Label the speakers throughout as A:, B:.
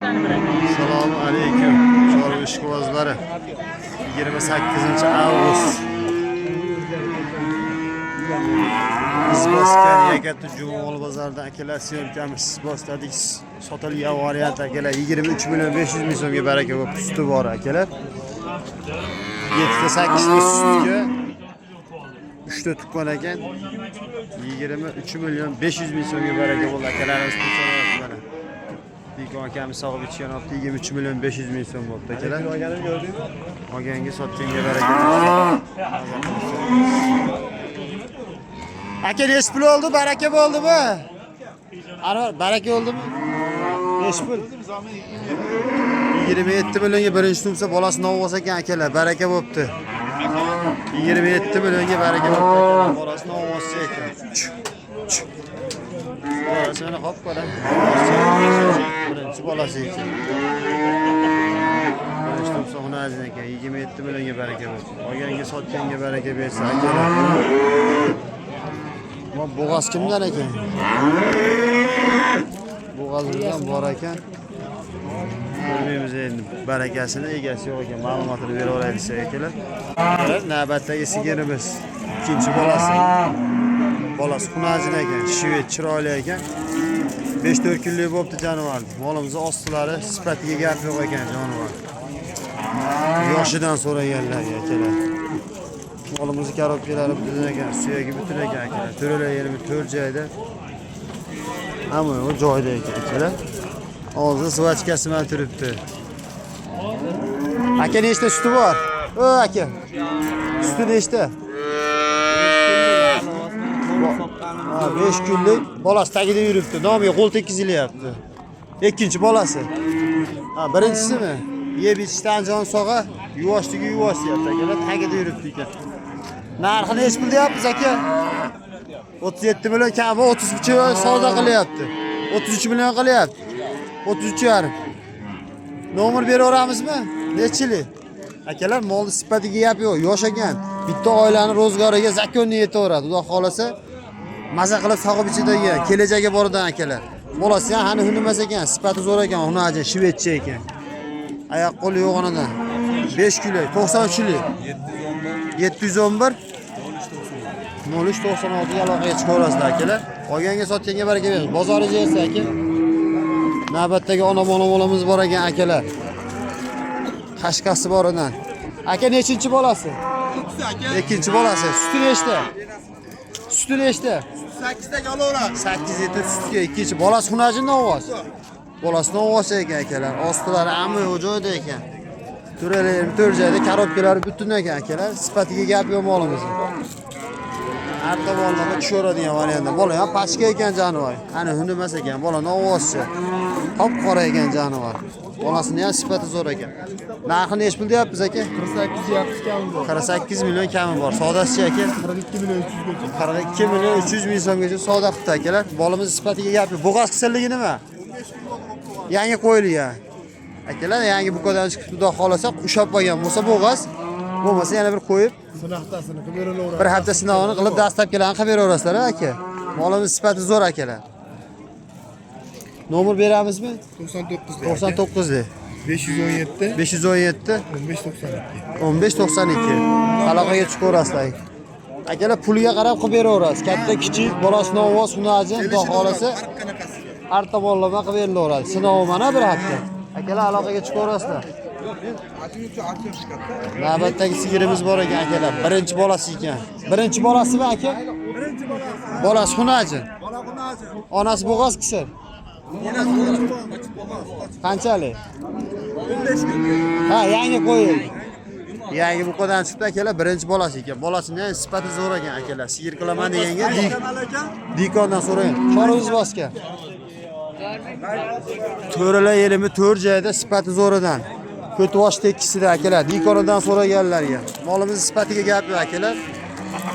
A: Assalomu alaykum chorva ishqibozlari. 28 avgust. Izboskan Yakati Jumol bozorida akalar syomkamiz boshladik. Sotilgan variant akalar 23 million 500 ming so'mga baraka bo'lib suti bor akalar. 7 ta 8 ta sutga 3 ta tuqqan ekan. 23 million 500 ming so'mga baraka bo'ldi akalarimiz pul so'rayapti mana. Dikon akamiz sog'ib ichgan olibdi 23 million 500 ming so'm bo'libdi akalar.
B: Olganini gördün mü?
A: Olganga sotganga baraka bersin. Aka, nechi pul oldi? Baraka bo'ldimi? Anvar, baraka bo'ldimi? Nechi pul? 27 millionga birinchi tumsa bolasi novvos ekan akalar, baraka bo'pti. 27 millionga baraka bo'pti akalar, bolasi novvoschi ekan. Bolasi mana qop-qora. Birinchi bolasi ekan. Birinchi tumsa xunajin ekan, 27 millionga baraka bo'lsin. Olganga sotganga baraka bersin akalar. Bu bo'g'az kimdan ekan? Bo'g'azimiz ham bor ekan. Ko'rmaymiz endi barakasini, egasi yo'q ekan. Ma'lumotini berib olay desak akalar. Navbatdagi sigirimiz ikkinchi bolasi. Bolasi xunajin ekan, shved chiroyli ekan. 5-4 kunlik bo'libdi jonivor. Molimizni ostilari sifatiga gap yo'q ekan jonivor. Yoshidan so'raganlarga akalar. Molimizni korobkalari butun ekan, suyagi butun ekan akalar. To'ralar yerimi to'rt joyda. Hamma u joyida ekan akalar. Og'zi svachkasi bilan turibdi. Aka, nechta suti bor? O aka. Suti nechta? Ha, 5 kunlik bolasi tagida yuribdi. Nomiga qo'l tekkizilyapti. Ikkinchi bolasi. Ha, birinchisimi? Yeb ichishdan jon sog'a, yuvoshligi yuvosh deyapti akalar, tagida yuribdi ekan. Narxi nechi pul deyapmiz aka? 37 million kami 33 savdo qilyapti. 33 million qilyapti. 33 yarim. Nomer beraveramizmi? Nechilik? Akalar, molni sifatiga gap yo'q, yosh ekan. Bitta oilani ro'zg'origa законный yetaveradi. Xudo xolasa maza qilib sog'ib ichadigan, kelajagi boridan akalar. Bolasi ham hani hunimas ekan, sifati zo'r ekan, hunajin, shvedcha ekan. Oyoq qo'li yo'q onadan. 5 kunlik, 93 yillik. 711 0396 ga aloqaga chiqaverasizlar akalar. Olganga sotganga baraka bersin. Bozoringiz yersa aka. Navbatdagi ona bola bolamiz bor ekan akalar. Qashqasi bor undan. Aka, nechinchi bolasi? Ikkinchi bolasi. Suti nechta? Suti nechta?
B: 8'da olaveradi.
A: 8 litr sutga ikkinchi bolasi xunajin ovoz. Bolasi ovoz ekan akalar. Ostilari hamma yo'q joyida ekan. To'ralar to'rt joyda, korobkalari butun ekan akalar. Sifatiga gap yo'q molimizni. Har tomonlama tushaveradigan variantda. Bola ham pachka ekan jonivor. Ana hunimas ekan, bola novvoschi. Qop qora ekan jonivor. Bolasini ham sifati zo'r ekan. Narxi nechi pul deyapmiz aka?
B: 48 yaptı kami bor.
A: 48 million kami bor. Savdosichi aka?
B: 42 milyon 300 gacha.
A: 42 million 300 ming so'mgacha savdo qilibdi akalar. Bolamiz sifatiga gap yo'q. Bo'g'oz kasalligi nima? Yangi qo'yilgan. Akalar, yangi bukodan chiqib, xudo xolasa ushlab qolgan bo'lsa bo'g'oz, bo'lmasa yana bir qo'yib
B: Sınahtasını qilib beraveradi.
A: bir hafta sinovini qilib dastlabkilarni qilib beraverasizlar aka. Molimiz sifati zo'r akalar. Nomer beramizmi?
B: 99
A: 99 lik.
B: 517
A: 517
B: 15 92.
A: 15 92 aloqaga chiqaverasizlar. Akalar, puliga qarab qilib beraverasiz. Katta, kichik, bolasi novvoz, hunajin, xudo xolasa har tomonlama qilib berilaveradi. Sinovi mana bir hafta. Akalar, aloqaga chiqaverasizlar. Navbatdagi sigirimiz bor ekan akalar. Birinchi bolasi ekan. Birinchi bolasimi aka?
B: Birinchi bolasi.
A: Bolasi xunajin.
B: Bola xunajin.
A: Onasi bo'g'oz kisir. Qanchalik?
B: 15 kun.
A: Ha, yangi qo'yildi. Yangi buqadan chiqdi akalar, birinchi bolasi ekan. Bolasini ham sifati zo'r ekan akalar. Sigir qilaman deganga dikondan so'rang. Chorimiz bosgan. To'ralar yerimi to'rt joyda sifati zo'ridan. Ko'tvosh tekkisida akalar, dikonidan so'raganlarga. Molimiz sifatiga gap yo'q akalar.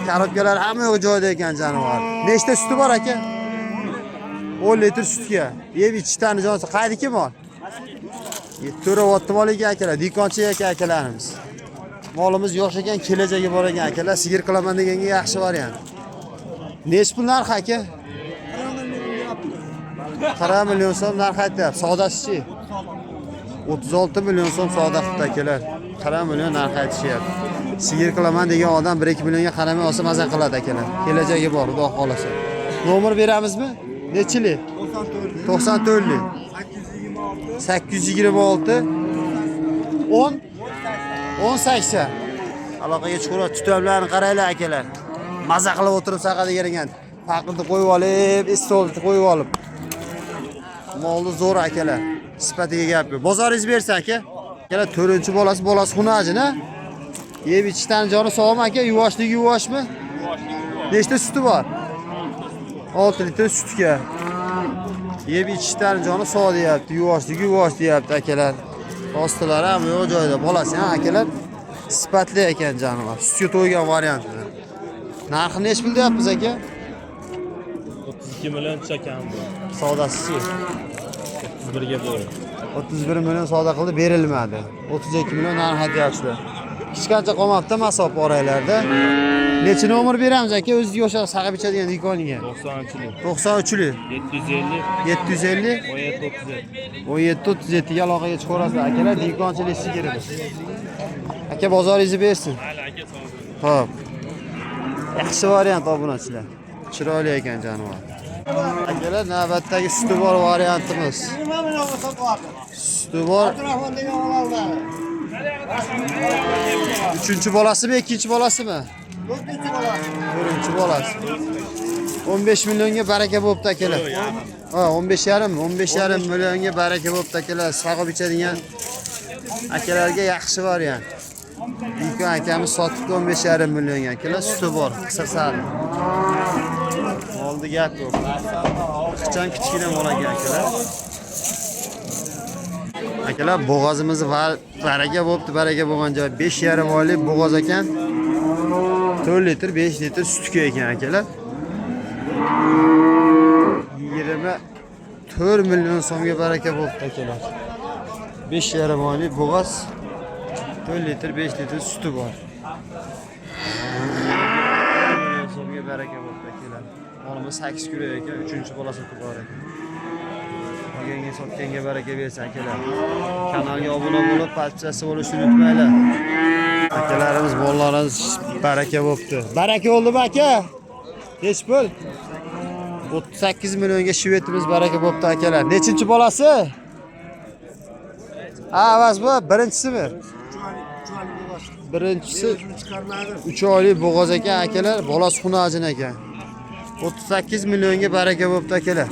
A: Korobkalar hamma yo'q joyida ekan jonivor. Nechta suti bor aka? 10 litr sutga. Yeb ichishdan jonsa qaydiki mol? To'rayapti mol ekan akalar, dikonchi ekan akalarimiz. Molimiz yosh ekan, kelajagi bor ekan akalar. Sigir qilaman deganga yaxshi variant. Nechi pul narxi aka? 40 million so'm narx aytyapti. Savdosichi? 36 million so'm savdo qilibdi akalar. 40 million narx aytishyapti. Sigir qilaman degan odam 1-2 millionga qaramay olsa maza qiladi akalar. Kelajagi bor, xudo xolasa. Nomer beramizmi? Nechili? 94. 826 10 10 80. Aloqaga chiqaveradi. Tutamlarni qaranglar akalar. Maza qilib o'tirib saqadigan ekan. Paqirni qo'yib olib, stolni qo'yib olib. Molni zo'r akalar. Sifatiga gap yo'q. Bozoringiz bersa aka. Akalar, to'rtinchi bolasi, bolasi xunajin, ha? Yeb ichishdan joni sog'mi aka? Yuvoshligi yuvoshmi? Nechta suti bor? 6 litr sutga. Yeb ichishdan joni sog' deyapti, yuvoshligi yuvosh deyapti akalar. Ostilari ham yo'q joyida. Bolasi ham akalar sifatli ekan jonivor. Sutga to'ygan varianti. Narxi nechi pul deyapmiz aka?
C: 32 million chakam bu.
A: Savdosichi?
C: 31 ga bo'ldi.
A: 31 million savdo qildi, berilmadi. 32 million narx aytyapsizlar. Hech qancha qolmabdi masofa oranglarda. Necha nomer beramiz aka o'zizga o'sha saqib ichadigan do'koniga?
C: 93lik.
A: 93lik.
C: 750
A: 750
C: 17 37.
A: 17 37 ga aloqaga chiqaverasizlar akalar, dehqonchilik sigirimiz. Aka, bozoringizni bersin.
C: Mayli aka, sog' bo'ling.
A: Xo'p. Yaxshi variant, obunachilar. Chiroyli ekan jonivor. Akalar, navbatdagi suti bor variantimiz.
B: 20 millionga sotyapti.
A: Suti bor.
B: Abdurahmon degan o'g'lonlar.
A: Uchinchi bolasimi, ikkinchi bolasimi?
B: To'rtinchi bolasi.
A: To'rtinchi bolasi. 15 millionga baraka bo'pti akalar. Ha, 15 yarim, 15 yarim millionga baraka bo'pti akalar. Sog'ib ichadigan akalarga yaxshi variant. Dehqon akamiz sotibdi 15 yarim millionga akalar, suti bor, qisir sariq. Molni gap yo'q. Ixcham kichkina mol ekan akalar. Akalar, bo'g'ozimiz baraka bo'pti, baraka bo'lgan joy 5,5 oylik bo'g'oz ekan. 4 litr, 5 litr sutga ekan akalar. 24 million so'mga baraka bo'pti akalar. 5,5 oylik bo'g'oz, 4 litr, 5 litr suti bor. Million so'mga baraka bo'pti akalar. Molimiz 8 kilo ekan, 3-bolasi tug'ar ekan. Olganga sotganga baraka bersin akalar. Kanalga obuna bo'lib, подписаться bo'lishni unutmanglar. Akalarimiz, bolalarimiz baraka bo'pti. Baraka bo'ldimi aka? Nech pul? 38 millionga shvetimiz baraka bo'pti akalar. Nechinchi bolasi? Ha, avaz bu birinchisimi? Birinchisi. 3 oylik bo'g'oz ekan akalar, bolasi xunajin ekan. 38 millionga baraka bo'pti akalar.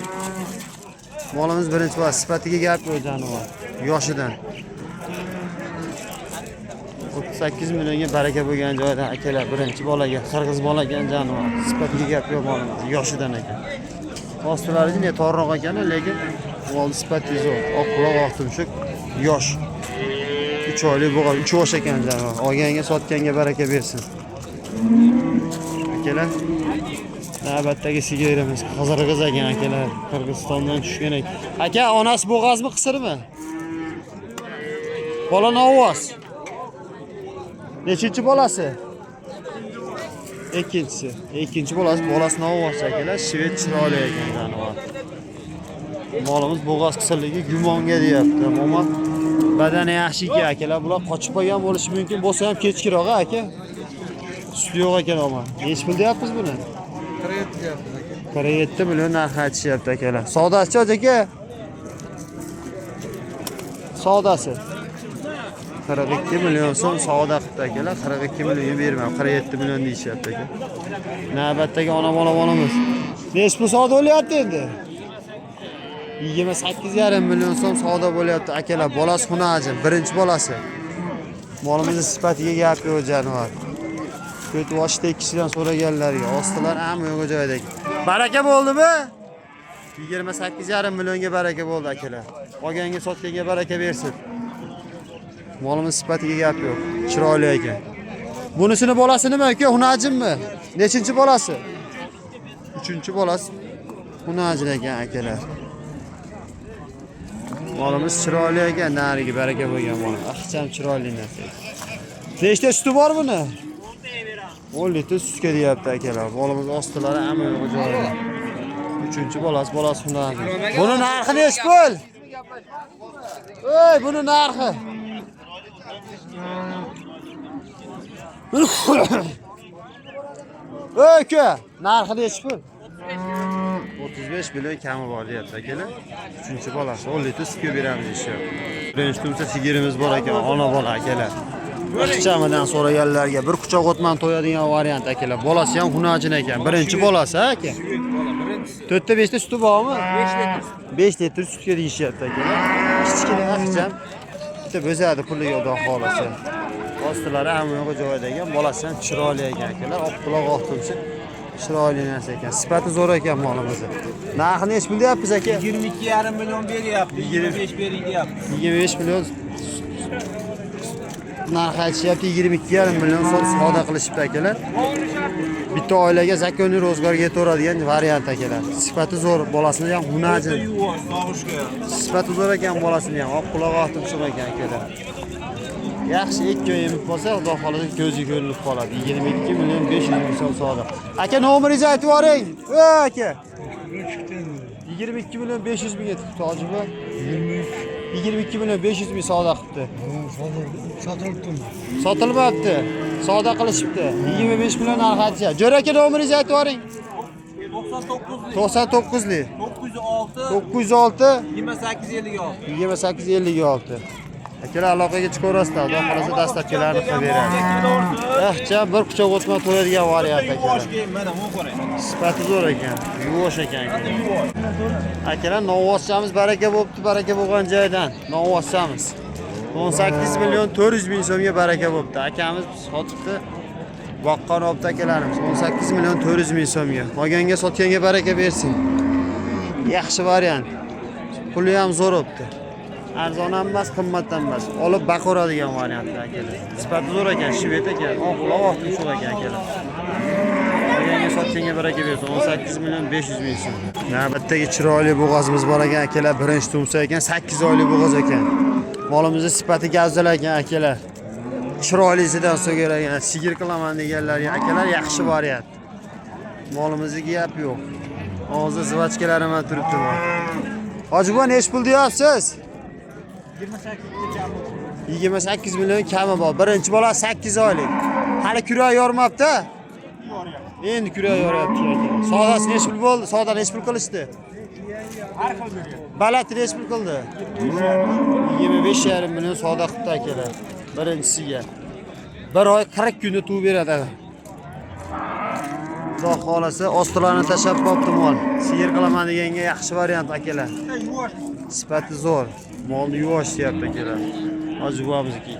A: Molimiz birinchi bola, sifatiga gap yo'q jonivor. Yoshidan. 38 millionga baraka bo'lgan joyda akalar, birinchi bolaga qirg'iz bola ekan jonivor. Sifatiga gap yo'q molimiz, yoshidan ekan. Ostilari ne torroq ekan, lekin mol sifati zo'r. Oq quloq, oq tumshuq, yosh. 3 oylik bo'g'oz, 3 yosh ekan jonivor. Olganga sotganga baraka bersin. Akalar, navbatdagi sigirimiz qirg'iz ekan akalar. Qirg'izistondan tushgan ekan. Aka, onasi bo'g'azmi, qisirmi? Bola novoz. Nechinchi bolasi? Ikkinchisi. Ikkinchi bolasi, bolasi novoz akalar. Shved chiroyli ekan jonivor. Molimiz bo'g'oz qisirligi gumonga deyapti. Momo badani yaxshi ekan akalar. Bular qochib qolgan bo'lishi mumkin. Bo'lsa ham kechkiroq aka. Suti yo'q ekan omma. Nechi pul deyapmiz buni? 47 million narx aytishyapti akalar. Savdosichi aka? Savdosi 42 million so'm savdo qilibdi akalar. 42 millionga bermam, 47 million deyishyapti aka. Navbatdagi ona bola bolamiz. Nechi pul savdo bo'lyapti endi? 28,5 million so'm savdo bo'lyapti akalar. Bolasi xunajin, birinchi bolasi. Molimizni sifatiga gap yo'q jonivor. Ko'tvoshda ikkisidan so'raganlarga ostilar hamma yo'q joyida. Baraka bo'ldimi? 28,5 millionga baraka bo'ldi akalar. Olganga sotganga baraka bersin. Molimiz sifatiga gap yo'q. Chiroyli ekan. Bunisini bolasi nima aka? Hunajinmi? Nechinchi bolasi? Uchinchi bolasi. Hunajin ekan akalar. Molimiz chiroyli ekan, narigi baraka bo'lgan mol. Ixcham chiroyli narsa. Nechta suti bor buni? 10 litr sutga deyapti akalar. Molimiz ostilari hamma yo'q joyida. Uchinchi bolasi, bolasi hunajin. Buni narxi nechi pul? Ey, buni narxi. Ey, uka, narxi nechi pul? 35 million kami bor deyapti akalar. Uchinchi bolasi 10 litr sutga beramiz deyishyapti. Birinchi tumsa sigirimiz bor ekan, ona bola akalar. Ixchamidan so'raganlarga bir quchoq o'tman to'yadigan variant akalar. Bolasi ham hunajin ekan. Birinchi bolasi aka. 4 ta 5 ta suti bormi? 5 litr. 5 litr sutga deyishyapti akalar. Kichkina ixcham. Bitta bo'zadi puliga xudo xolasa. Ostilari hamma yo'g'i joyida ekan, bolasi ham chiroyli ekan akalar. Oq quloq oq tumshuq. Chiroyli narsa ekan. Sifati zo'r ekan molimizni. Narxi nechi pul deyapmiz aka?
D: 22,5 million beryapti. 25 bering deyapti.
A: 25 million narx aytishyapti. 22,5 million so'm savdo qilishibdi akalar. Bitta oilaga zakoniy ro'zg'orga yetaveradigan variant akalar. Sifati zo'r, bolasini ham hunajin.
D: Yuvosh, sog'ishga.
A: Sifati zo'r ekan bolasini ham. Oq quloq oq tumshuq ekan akalar. Yaxshi ikki oy emib qolsa, Xudo xolasa ko'zi ko'rinib qoladi. 22 million 500 ming so'm savdo. Aka, nomeringizni aytib yuboring. Ey aka. 22 million 500 ming yetibdi hojibo. 22 million 500 ming savdo qilibdi. Sotilmabdi. Savdo qilishibdi. 25 million narx aytishyapti. Jo'ra aka, nomeringizni aytib yuboring.
D: 99
A: 99lik
D: 906
A: 906
D: 28 56.
A: 28 56. Akalar aloqaga chiqaverasizlar. Xudo xolasa dastlabkilarni qilib beradi. Yaxcha bir quchoq o'tma to'yadigan variant akalar.
D: Mana bu qarang.
A: Sifati zo'r ekan, yuvosh ekan. Akalar novvoschamiz baraka bo'pti, baraka bo'lgan joydan novvoschamiz. 18 million 400 ming so'mga baraka bo'pti. Akamiz sotibdi. Boqqan obdi akalarimiz 18 million 400 ming so'mga. Olganga sotganga baraka bersin. Yaxshi variant. Puli ham zo'r bo'pti. Arzon ham emas, qimmat ham emas. Olib baquradigan variantlar akalar. Sifati zo'r ekan, shved ekan, oq quloq oq tumshuq ekan akalar. Olganga sotganga baraka bersin. 18 million 500 ming so'm. Navbatdagi chiroyli bo'g'ozimiz bor ekan akalar. Birinchi tumsa ekan, 8 oylik bo'g'oz ekan. Molimizni sifati gavzal ekan akalar. Chiroylisidan so'gar ekan. Sigir qilaman deganlarga akalar yaxshi variant. Molimizga gap yo'q. Og'zida zivachkalari ham turibdi mol. Hoji buva nechi pul deyapsiz? 28 million kami bor. Birinchi bola 8 oylik. Hali kurak yormabdi. Endi kurak yoryapti ekan. Sodasi nechi pul bo'ldi? Soda nechi pul qilishdi?
D: Har xil bergan.
A: Balati nechi pul qildi? 25,5 million savdo qilibdi akalar. Birinchisiga. Bir oy 40 kunda tug'ib beradi. Xudo xolasa ostilarni tashlab qopti mol. Sigir qilaman deganga yaxshi variant akalar.
D: Yuvosh.
A: Sifati zo'r. Molni yuvosh deyapti akalar. Hoji buvamizniki.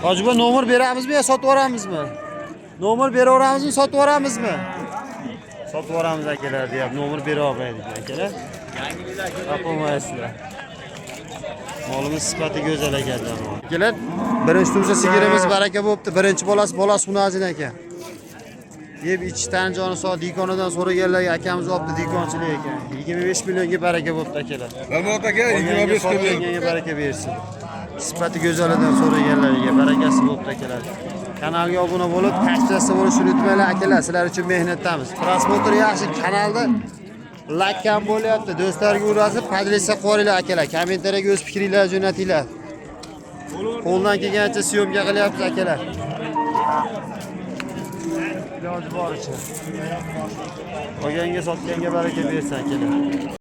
A: Hoji buva nomer beramizmi yo sotib yuboramizmi? Nomer beraveramizmi, sotib yuboramizmi? Sotib yuboramiz akalar deyapti. Nomer bera olmaydi akalar. Topolmaysizlar. Molimiz sifati go'zal ekan jamoa. Akalar, birinchi tumsa sigirimiz baraka bo'pti. Birinchi bolasi bolasi hunajin ekan. Yeb ichishdan joni sog', dikonidan so'raganlarga akamiz olibdi dikonchilik ekan. 25 millionga baraka bo'pti akalar.
E: Rahmat aka,
A: Olganga
E: 25 million.
A: sotganga baraka bersin. Sifati go'zalidan so'raganlarga barakasi bo'pti akalar. Kanalga obuna bo'lib, podpisatsiya bo'lishni unutmanglar akalar. Sizlar uchun mehnatdamiz. Prosmotr yaxshi kanalda like ham bo'lyapti. Do'stlarga urasib, podpisatsiya qilib yuboringlar akalar. Kommentariyaga o'z fikringlarni jo'natinglar. Qo'ldan kelgancha syomka qilyapmiz akalar. Iloji boricha. Olganga sotganga baraka bersin akalar.